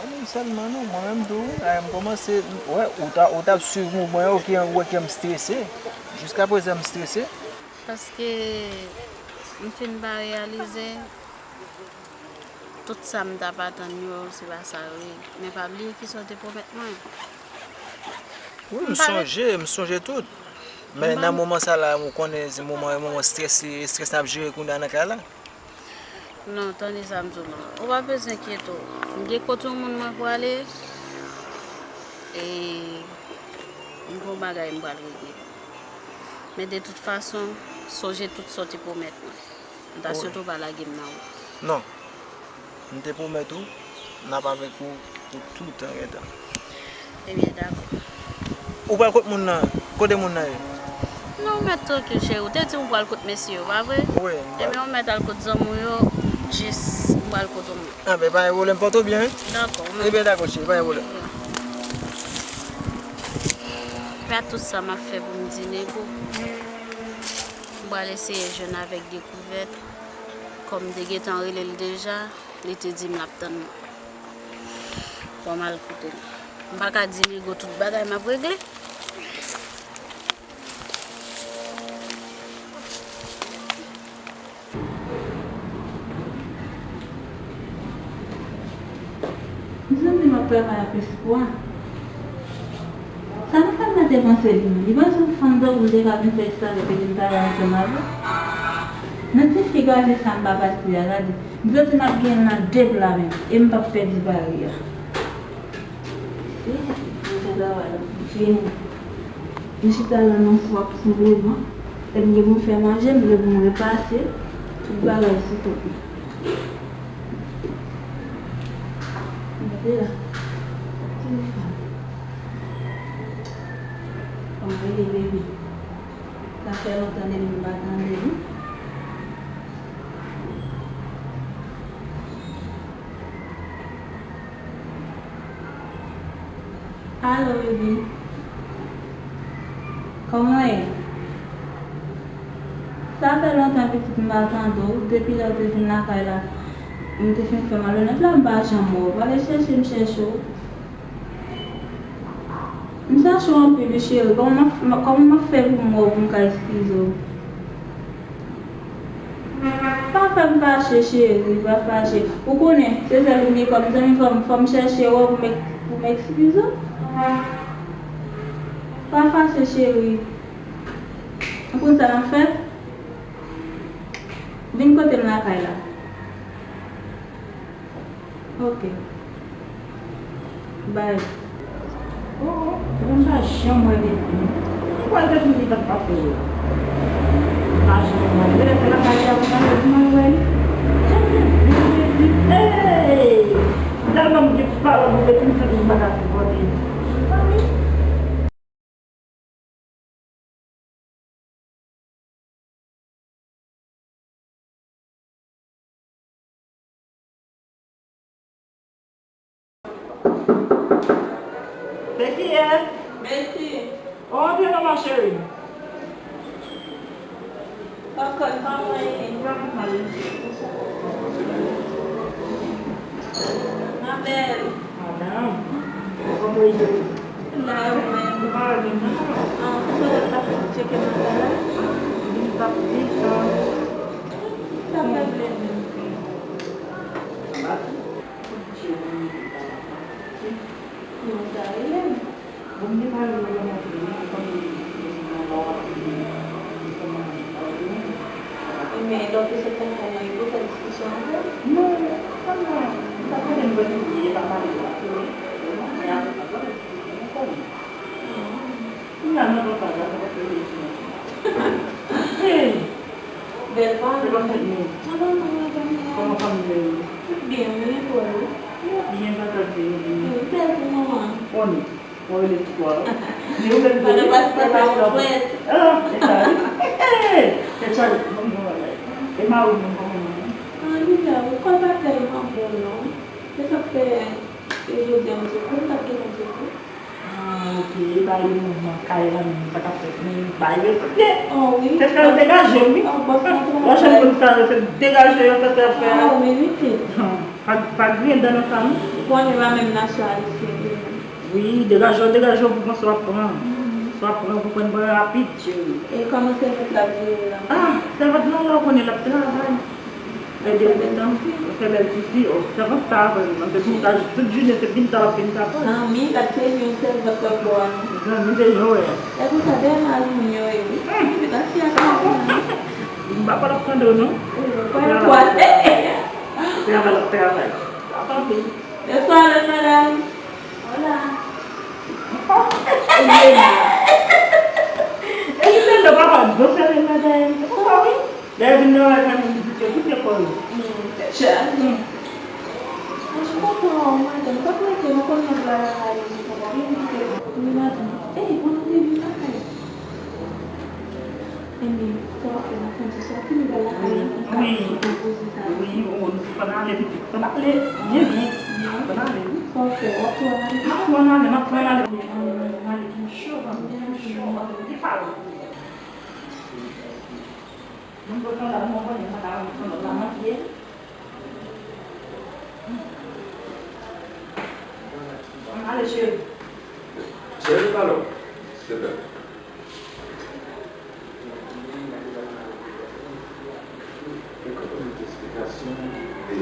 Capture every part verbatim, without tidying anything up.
Pa mwen sèlman non, mwen menm tou, lè m kòmanse, wè, ou ta, ou t ap swiv mouvman yo, ki, ou wè ke m strese. Jiskaprezan m strese. Paske m fin pa reyalize tout sa m t ap atann yo, se pa sa yo ye. Men pa bliye kisa w te pwomèt mwen. Wi, m sonje, m sonje tout. Men nan moman sa la, ou konnen se moman, moman strès, se strès n ap jere kounye a nan kay la. Non, tande sa m di w non. Ou pa bezwen enkyete w. M gen kote yon moun mwen pwale. E m gen yon bagay m pral regle. Men de tout fason, sonje tout sa w te pwomèt mwen. M ta swete w pa lage m nan wout. Non. M te pwomèt ou, m ap avèk ou pou toutan gentan. Ebyen, dakò. Ou pral kot moun nan? Kote moun nan ye? Non, ou mèt trankil, cheri. Ou te di m ou pral kot mesye yo, pa vre? Wi, m pral. Ebyen, ou mèt al kot zanmi w yo, jis m pral kot ou menm. Anben, pa gen pwoblèm, pòte w byen, wi. Dakò, ou mèt. Ebyen, dakò, cheri, pa gen pwoblèm. Pa tout sa m ap fè pou m di nego. M pral eseye jwenn avèk Dekouvèt. Kòm m te gentan rele l deja, li te di m l ap tann mwen. Bon, m al koute l. M pa ka di nego tout bagay m ap regle. M santi m ap travay ak espwa. Sa m fè m nan te panse li menm? Li panse yon fanm tankou m te ka vin fè eskalòp epi m travay ansanm avè l? Nan ti figi ase sa m pa pase a, gade. M santi m ap genyen l nan de pla menm, e m p ap pèdi pari a. Si, m te travay la pou fini. M chita la nan fwa senpleman. Lè m gen pou m fè manje, m vle pou m repase tout bagay sou kont mwen. Gade la. Ti fanm. Kòman rele bebe? Sa fè lontan depi m pa tande li. Alo, bebe. Kòman w ye? Sa fè lontan pitit m pa tande w. Depi lè w te vin lakay la, m te fin fè malonèt la, m pa janm wè w. W ale chèche m, chèche w. M chache w anpil wi, cheri. Kòman m ap, kòman m ap fè pou m wè w, pou m ka eskize w? Pa fè m fache, cheri, pa fache. Ou konnen, se sèl ou m gen kòm zanmi, fò m, fò m chèche wè w pou m, pou m eskize w. Pa fache, cheri. Ou konn sa n ap fè? Vin kote m lakay la. Ok. Bye. Oh, oh, mwen pa janm wè Betty. Mwen kwè Betty li t ap pase. Mwen pa janm wè l. Lè l te lakay li a, mwen pa janm wè li. Hey! Tèlman m gen pawòl pou Betty, m santi m pa ka sipòte. Mami. Se kiyès? Betty. Oh, antre non, ma chérie. Kòkòt, kòman w ye? Ma belle. Madanm, kòman w ye? La, ou menm? Ou pa wè m nan? Ah, ou sot la, pa fè tcheke nan sa la? Vin pa vin, sa. Sa fè byen menm. Anba tou. Non, sa rele m. Bon, m te pale w nan mwen, men kòm li nan lò a, li kòmanse pale. Men lè w te sot lakay la, li te fè diskisyon avè w? Non, sa m nan, m pa konnen m wè li, li pa pale la. Men apre sa, bon, m konnen. Kounya nan lòt la, sa pa fè leson. Hey! Bèl pale. Se pa fèt nou. Kòman fanmi yo ye? Tout byen, wi, e pou ou? Yo byen, pa tande yo byen. Wi, bèl pou manman. Konnen. Mwen rele ti kò a. Li ouvè l. Pandan paspò sa yo prèt. Ah, e sa wi. E sa wi, bon, bon bagay. E mari w menm, kòman mari w? Ah, li la, wi, kò l pa tèlman bon non. Se sa k fè, e jodi a, m di w, pou m t ap gen konn se pou. Ah, ok. E bay li mouvman kay la menm, sa k ap fèt menm, bay respè. Oh, wi. Se fè yo degaje, wi. Oh, bòs la. Wè jan moun sa yo se degaje yo fè sa y ap fè a. Ah, ou merite. Pa, pa griyen dan nan sa non. Konnen pa menm nasyonalite li. Wi, degaje w, degaje w pou pran sa w ap pran. Mhm. Sa w ap pran, pou pran, pran rapid, cheri. E kòman sèvant la ap jere la? Ah, sèvant lan la, w konnen l ap travay. Fè de mitan, fè bèl tifi, o, sèvant sa, vrèman, depi l ta tout jounen, se pinta l ap pinta kò l. Zanmi, gad se yon sèvant l ap ba w. Zanmi, se jan w wè. E pou sa, dèyè mari m yo ye, wi. Hmm. Epi gad fi a travay. M pa pral ap tande w, non. Travay, travay. Travay, travay. Sa pa pil. Bonswa, madam. Hola. Elena. Elena, papa, bonswa, madam. Bonswa, wi. Lè vin nan lè vin vizite tout lekòl. Hmm, tèt chaje. Mwen kontan, madanm, pa prete, mwen konn nèg la lakay li, li kontan vin vizite. Wi, madanm. Ey, bon, nou te vin lakay. Ebyen, sa w ap fè, n ap fè yon ti sòti, nou pral lakay li, wi, wi, nou pral ale pitit, pral ale byen, byen. Pral ale, wi. Sa w fè, w ap pran ale? M ap pran ale, m ap pran ale. Mwen ale, mwen ale, m cho, mwen cho, mwen ale. Mwen kontan la, mwen kontan la, mwen kontan la, mwen fye. Ann ale, cheri. Cheri, pardon. Silvouplè. Ou ka ban m yon ti esplikasyon de,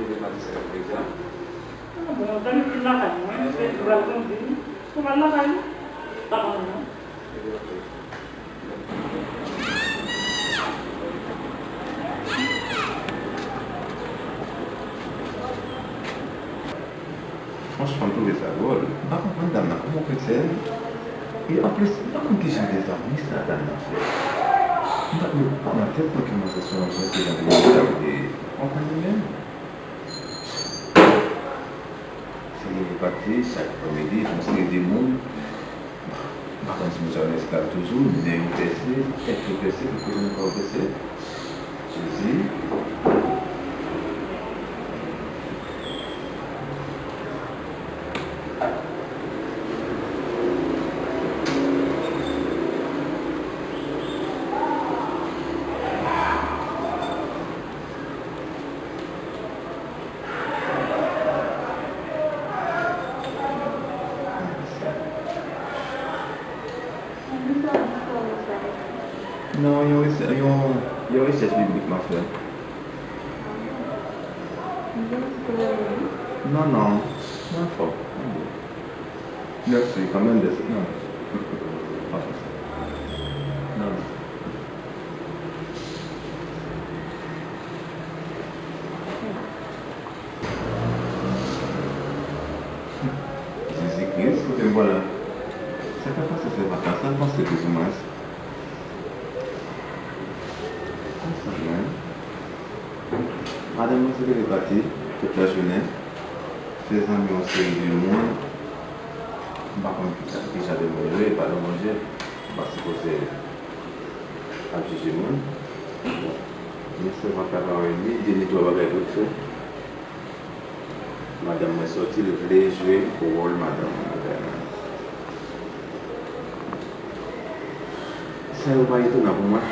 de pati sa k ap rive a? Ah, bon, tann li fin lakay mwen, se pral kondi, pou m al lakay mwen. Pa ban m non. Franchman, m twouve sa dwòl. M pa konprann dam nan, kòman w kretyen? E anplis, m pa konn kijan de zanmi sa dam nan fè. M pa t met pa nan tèt mwen ke manzè se yon, se yon jan de moun sa, e w konprann li menm. Se li ki pati chak aprèmidi, fè yon seri de moun. M pa konn si moun sa yo nan esklav toujou, nen yo pèse, tèt yo pèse, tout kote nan kò yo pèse. Jezi. Non, yon resè-, yon, yon rechèch biblik m ap fè. Non, non, mwen fò. Mèsi, kanmenm, mèsi. Non, non. Pa fè sa. Non, non. Jezi Kris, kote m pran la? Sa ka pase se vakans la, m panse plizoumwens. Konsa menm. Madanm mwen se leve pati tout lajounen, fè zanmi yon seri de moun, m pa konn ki sa, ki jan de moun yo ye, pa nan Bondye, m pa sipoze ap jije moun. Bon, men sèlman travay li, de ni twa bagay pou l fè. Madanm mwen sòti, l vle jwe wòl madanm mwen. Sa yo pa etonan pou mwen.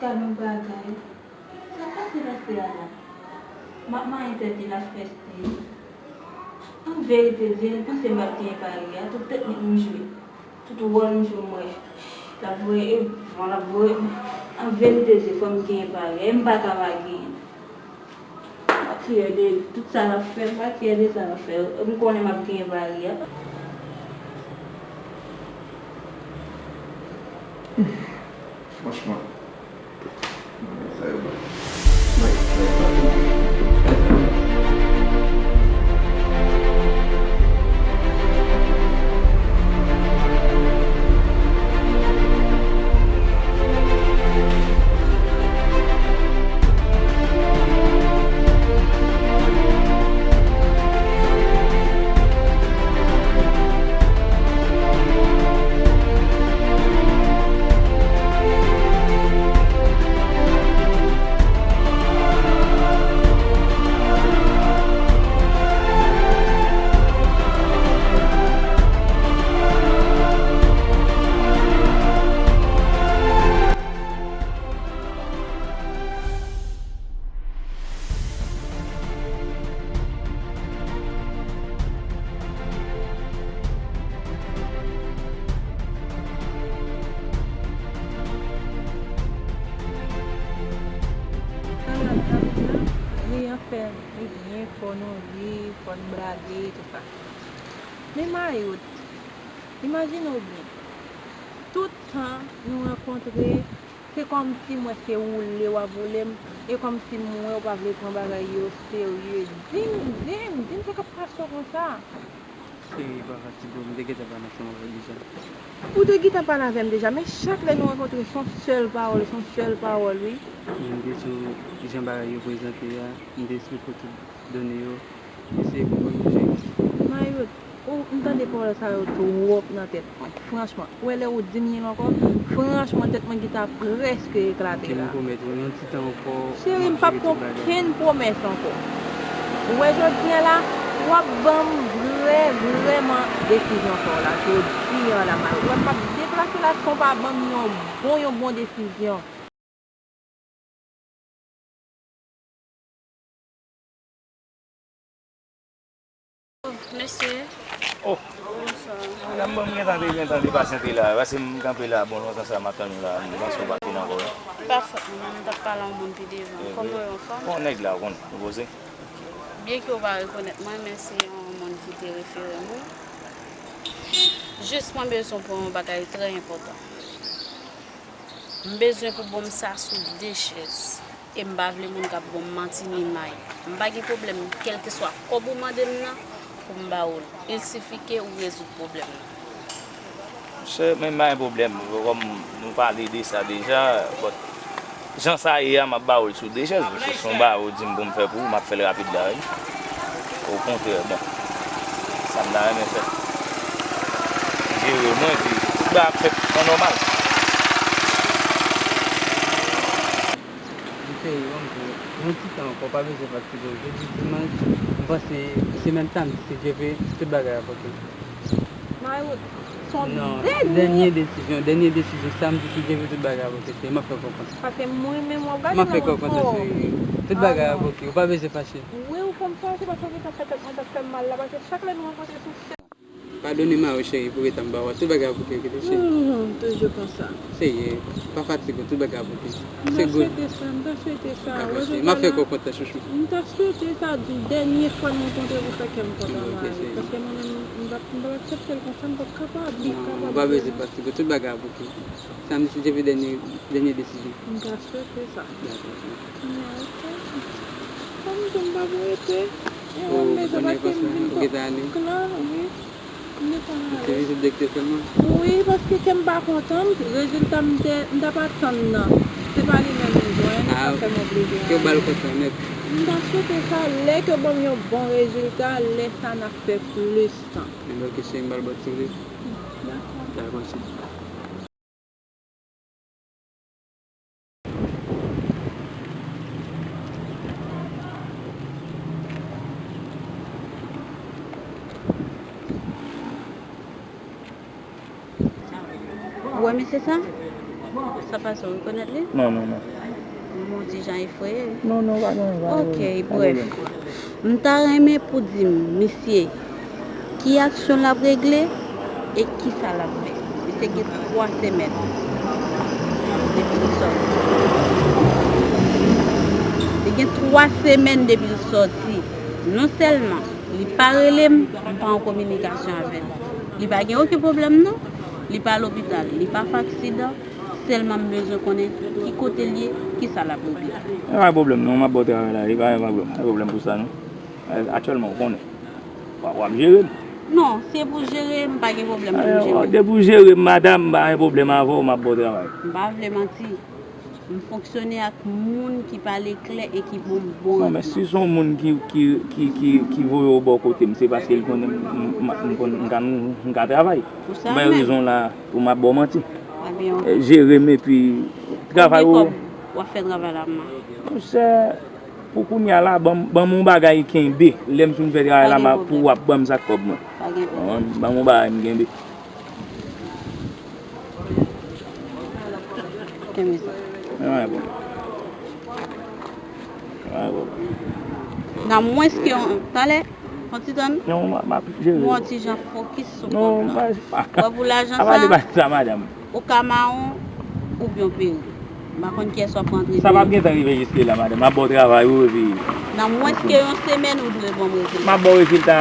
Gad yon bagay. Sa k pase pastè a la? M ap manyen tèt li, l ap fè stil. An verite, Dye, m panse m ap genyen pari a, tout teknik m jwe. Tout wòl m jwe, m wè l ap voye, e, bon, l ap voye. An verite, Dye, fò m genyen pari a, e m pa ka pa genyen. M ap fyè de tout sa l ap fè, m pa fyè de sa l ap fè. M konnen m ap genyen pari a. Franchman, bagay sa yo bay. Bay, bay, bay. Fò n blage, tout sa. Men Mayout, imajine w byen. Tout tan nou rankontre, se kòmsi m wè se woule w ap woule m, e kòmsi m wè w pa vle pran bagay yo serye. Di m, di m, di m sa k ap pase w konsa. Cheri, pa fatige w, m te gentan pale ansanm avè w deja. Ou te gentan pale avè m deja, men chak lè nou rankontre, se yon sèl pawòl, se yon sèl pawòl, wi. M te sou jan bagay yo prezante a, m te esplike w tout done yo. Eseye konprann mwen, cheri. Mayout, ou, m tande pawòl sa yo twòp nan tèt mwen. Franchman, ou wè lè ou di m li ankò, franchman, tèt mwen gentan prèske eklate la. Ki m pwomèt ou, yon ti tan ankò, m ap jere tout bagay. Cheri, m p ap fè okenn pwomès ankò. Ou wè jodi a la, w ap ban m vrè, vrèman desizyon sa w la. Jodi a la, Mayout, ou wè m p ap deplase la san w pa ban m yon bon, yon bon desizyon. Mesye. Oh. Bonswa. Madanm, bon, m gentan te, gentan te pasyante la. Pase m kanpe la, bon, lontan sa m ap tann ou la. M panse w pa vin ankò, wi. Pa fòt mwen, m t ap pale a yon moun pi devan. Kòman w ye, anfòm? Bon, nèg la, ou konn, nou poze. Byenke w pa rekonèt mwen, men se yon moun ki te refere mwen. Jis mwen bezwen w pou yon bagay trè enpòtan. M bezwen pou bon m sa sou de chèz. E m pa vle moun k ap bon m manti ni may. M pa gen pwoblèm, kèlkeswa kòb ou mande m nan, pou m ba ou l. Il sifi ke ou rezoud pwoblèm nan. Monchè, men m pa gen pwoblèm. Kòm nou pale de sa deja, but jan sa ye a, m ap ba ou l sou de chèz, paske se yon bagay ou di m pou m fè pou ou, m ap fè l rapid la, wi. Okontrè, bon, sa m ta renmen fè. Jere mwen, epi tout bagay ap fèt an nòmal. M serye, ban m di w, yon ti tan ankò, w pa bezwen fatige w. Jodi dimanch, m panse semèn samdi, si Dye vle, tout bagay ap oke. Mayout, se yon dènye. Non, dènye desizyon, dènye desizyon, samdi, si Dye vle, tout bagay ap oke, cheri, m ap fè w konprann. Paske mwen menm, w ap gade nan mwen. M ap fè w konprann, cheri. Tout bagay ap oke, ou pa bezwen fache. Wi, ou fè m fache, paske w gentan fè tèt mwen t ap fè m mal la, paske chak lè nou rankontre sou chèz. Padone m a ou, cheri, pou reta m ba ou a. Tout bagay ap oke, oke, cheri. Hmm, toujou konsa. Serye, pa fatige w, tout bagay ap oke. Se good. M ta swete sa, m ta swete sa. Dakò, cheri. M ap fè kò kontan, chouchou. M ta swete sa, dènye fwa n rankontre pou fè kè m kontan, Mayout. Paske mwen menm, m p ap, m p ap aksepte l konsa, m p ap kapab, m p ap kapab. Non, ou pa bezwen fatige w, tout bagay ap oke. Samdi, si Dye vle, dènye, dènye desizyon. M ta swete sa. Dakò, cheri. Kounye a, ok. Kòm tou m pa pou rete, e wè m bezwen pase m vin pran. Ou gentan ale? Klè, wi. M gentan ale. Ou te vizit doktè sèlman? Wi, paske kè m pa kontan, rezilta m te, m t ap atann nan. Se pa li menm m jwenn, sa fè m oblije ale. Ke w ba l kontan nèt. M ta swete sa, lè ke w ban m yon bon rezilta, lè sa n ap fè plis tan. Ebyen, ok, cheri, m pral ba w ti ri. Dakò. Dakò, cheri. Ou wè mesye sa? Sa pase, ou rekonèt li? Non, non, non. M on ti jan efraye. Non, non, pa gen, pa gen pwoblèm. Ok, brèf. M ta renmen pou di m, misye, ki aksyon l ap regle e kisa l ap fè. Misye gen twa semèn depi l sòti. Li gen twa semèn depi l sòti. Non sèlman li pa rele m, m pa an kominikasyon avè l. Li pa gen okenn pwoblèm non. Li pa lopital, li pa fè aksidan. Sèlman m bezwen konnen ki kote l ye, kisa l ap regle. E pa gen pwoblèm non, m ap ba w travay la, e pa gen pwoblèm, pa gen pwoblèm pou sa non. Aktyèlman, ou konnen. W ap, w ap jere m. Non, si e pou jere, m pa gen pwoblèm pou m jere. Depi w jere m, madanm, m pa gen pwoblèm avè w, m ap ba w travay. M pa vle manti. M fonksyone ak moun ki pale klè e ki ban m bon randman. Non, men si se yon moun ki, ki, ki, ki, ki voye w bò kote m, se paske l konnen m, m, m, m konn, m ka, m ka travay. Pou sa menm. Mwen rezon la pou m ap ba w manti. Ebyen, ok. Jere m epi travay ou. Konbyen kòb w ap fè travay la, mwen? Monchè, pou kounye a la, ban m, ban m yon bagay kenbe. Lè m fin fè travay la, m ap, pou w ap ban m sa k kòb mwen. Pa gen pwoblèm. Ban m yon bagay m kenbe. Kenbe sa. An, bon. An, bon. Nan mwens ke yon, talè, yon ti tann. Non, m ap, m ap jere. Yon ti jan fokis sou kòb la. Non, pa, pa. Wè pou lajan sa, pa pale sa, madanm. Ou ka mawon, oubyen w peri. M pa konn kiyès w ap rantre. Sa p ap gen tan rive jiske la, madanm. M ap ba w travay ou, epi. Nan mwens ke yon semèn, ou dwe ban m rezilta. M ap ba w rezilta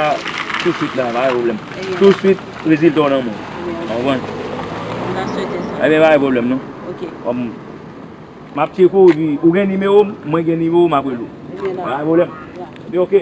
tousuit la, pa gen pwoblèm. Ebyen. Tousuit, rezilta w nan men w. Ou konprann? M ta swete sa. Ebyen, pa gen pwoblèm, non. Ok. Kòm m ap tcheke w, epi ou gen nimewo m, mwen gen nimewo w, m ap rele w. Ebyen, Pa la. gen pwoblèm. Ebyen, ok.